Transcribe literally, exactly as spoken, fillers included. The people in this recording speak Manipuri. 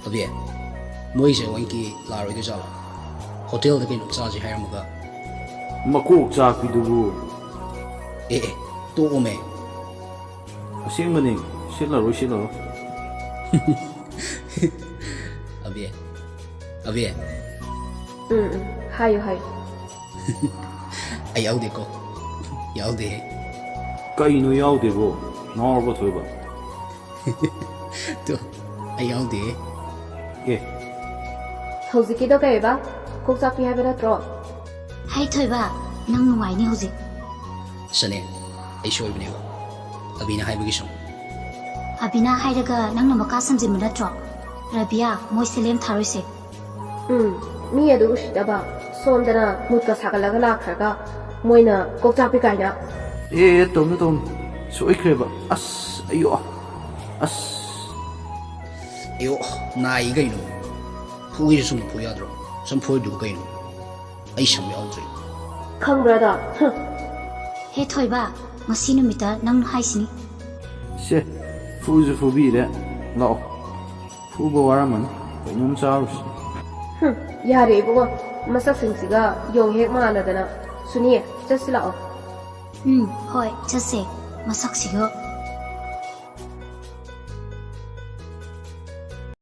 ꯑꯕꯤ, ꯃꯣꯏꯁꯦ ꯋꯥꯏꯟꯀꯤ ꯂꯥꯛꯑꯔꯣꯏꯗꯣꯏꯖꯥꯠꯂꯣ? ꯍꯣꯇꯦꯜꯗ ꯀꯩꯅꯣꯝ ꯆꯥꯁꯦ ꯍꯥꯏꯔꯝꯃꯒ꯫ ꯃꯀꯣꯛ ꯆꯥꯛꯄꯤꯗꯨꯕꯨ꯫ ꯑꯦ ꯑꯦ, ꯇꯣꯛꯑꯣꯃꯦ꯫ ꯑꯁꯦꯡꯕꯅꯦ, ꯁꯤꯠꯂꯔꯣꯏ, ꯁꯤꯠꯂꯔꯣꯏ꯫ ꯑꯕꯤ, ꯑꯕꯤ꯫ ꯎꯝ ꯎꯝ, ꯍꯥꯏꯌꯨ ꯍꯥꯏꯌꯨ꯫ ꯑꯩ ꯌꯥꯎꯗꯦꯀꯣ, ꯌꯥꯎꯗꯦꯍꯦ꯫ ꯀꯩꯅꯣ ꯌꯥꯎꯗꯦꯕꯣ? ꯉꯥꯎꯔꯕ ꯊꯣꯏꯕ? ꯇꯨ, ꯑꯩ ꯌꯥꯎꯗꯦ꯫ ꯑꯦ꯫ ꯍꯧꯖꯤꯛꯀꯤꯗꯣ ꯀꯩꯕ? ꯀꯣꯛ ꯆꯥꯛꯄꯤ ꯍꯥꯏꯕ ꯅꯠꯇ꯭ꯔꯣ? ꯍꯩ ꯊꯣꯏꯕ, ꯅꯪ ꯅꯨꯡꯉꯥꯏꯅꯤ ꯍꯧꯖꯤꯛ꯫ ꯁꯅꯦ, ꯑꯩ ꯁꯣꯏꯕꯅꯦꯕ꯫ ꯑꯕꯤꯅ ꯍꯥꯏꯕꯒꯤ ꯁꯨꯝ꯫ ꯑꯕꯤꯅ ꯍꯥꯏꯔꯒ ꯅꯪꯅ ꯃꯀꯥ ꯁꯝꯖꯤꯟꯕ ꯅꯠꯇ꯭ꯔꯣ? ꯔꯕꯤꯌꯥ, ꯃꯣꯏꯁꯦ ꯂꯦꯝ ꯊꯥꯔꯣꯏꯁꯦ꯫ ꯎꯝ, ꯃꯤ ꯑꯗꯨ ꯎꯁꯤꯠꯇꯕ꯫ ꯁꯣꯝꯗꯅ ꯃꯨꯠꯀ ꯁꯥꯒꯠꯂꯒ ꯂꯥꯛꯈ꯭ꯔꯒ ꯃꯣꯏꯅ ꯀꯣꯛ ꯆꯥꯛꯄꯤ ꯀꯥꯏꯅ꯫ ꯑꯦ, ꯇꯧꯅꯨ, ꯇꯧꯅꯨ꯫ ꯁꯣꯏꯈ꯭ꯔꯦꯕ꯫ ꯑꯁ, ꯑꯌꯣ꯫ ꯑꯁ꯫ ꯑꯌꯣ, ꯅꯥꯏ ꯀꯩꯅꯣ? ꯐꯨꯒꯦꯁꯨ ꯁꯨꯝ ꯐꯨ ꯌꯥꯗ꯭ꯔꯣ? ꯁꯨꯝ ꯐꯨꯔꯤꯗꯨꯕꯨ ꯀꯩꯅꯣ? ꯑꯩ ꯁꯝ ꯌꯥꯎꯗ꯭ꯔꯦ꯫ ꯈꯪꯕ꯭ꯔꯥꯗ? ꯍꯨꯝ꯫ ꯍꯦ ꯊꯣꯏꯕ, ꯉꯁꯤ ꯅꯨꯃꯤꯠꯇ ꯅꯪ ꯍꯥꯏꯁꯤꯅꯤ꯫ ꯁꯦ, ꯐꯨꯁꯨ ꯐꯨꯕꯤꯔꯦ꯫ ꯂꯥꯛꯑꯣ꯫ ꯐꯨꯕ ꯋꯥꯔꯝꯃꯅꯤ꯫ ꯀꯩꯅꯣꯝ ꯆꯥꯔꯨꯁꯤ꯫ ꯍꯨꯝ, ꯌꯥꯔꯦ ꯏꯕꯨꯡꯉꯣ, ꯃꯁꯛꯁꯤꯡꯁꯤꯒ ꯌꯣꯡ ꯍꯦꯛ ꯃꯥꯟꯅꯗꯅ꯫ ꯁꯨꯅꯤ, ꯆꯠꯁꯤ ꯂꯥꯛꯑꯣ꯫ ꯎꯝ, ꯍꯣꯏ, ꯆꯠꯁꯦ꯫ ꯃꯁꯛꯁꯤꯒ